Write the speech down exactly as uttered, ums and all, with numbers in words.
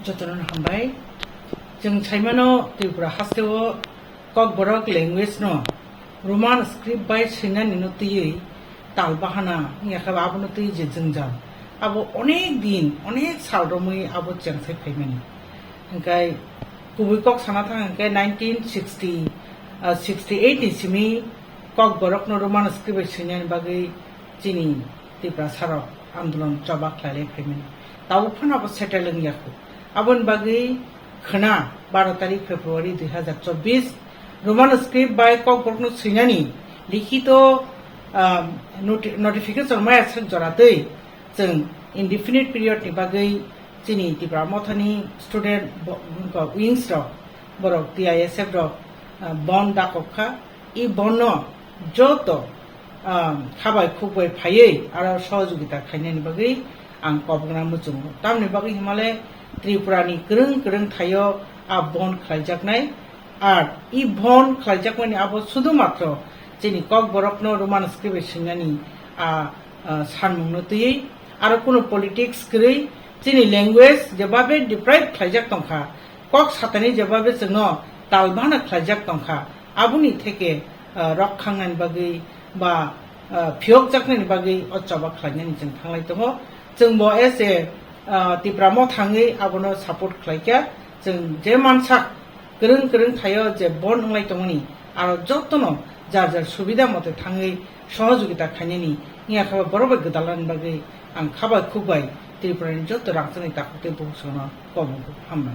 Jotono hambai. Chwng saimano Tripura hasteo Kokborok language no Roman script bai swinani no twiwi tal bahana wngya khe abono twi je jwngjal. Abo onek din, onek sal romwi abo chengsai phaimani. Hingkai kubui kok sana thang hingkai nineteen sixty, ah, sixty eight ni simi Kokborok no Roman script bai swinani bagwi chini Tiprasa rok andolon choba khlailai phaimani. Tabuk phano abo settle wngya kho. Aboni bagwi khwna baro tarik February dui hazar chobbish Roman script bai Kokborok no swinani likhito, ah, noti-, notification maya swk jora twi chwng indefinite period ni bagwi chini Tipra Mothani student bo-, wings rok, borok T I S F rok, ah, bon dakok kha. I bon no joto, ah, khabai khukbai phaiwi aro sohojogita khainani bagwi ang kobokna muchungo. Tamni bagwi himale Tripura ni kwrwng kwrwng thaio a bon khlaijaknai. Ar i bon khlaijakmani abo sudu matro chini Kokborok no Roman script bai swinani a ah, sanmungno twiwi, aro kunu politics kwrwi chini language jebabe deprive khlaijak tongkha, kok satani jebabe chwngno talbana khlaijak tongkha, aboni theke, ah, rok khangnani bagwi ba, ah, phiyokjaknani bagwi o choba khlainani chwng thanglai tongo. Chwngbo as a, ah, Tipra Motha wngwi abono support khlaikha, chwng je mansak kwrwng kwrwng thaio je bon wnglai tongmani, aro jotono jar jar subida mote thangwi sohojogita khainani wngya khe borok bai gwdalnani bagwi ang khabai khukbai Tripura ni joto rangchakni takhuk tei bukhuk songno kobongo. Hambai.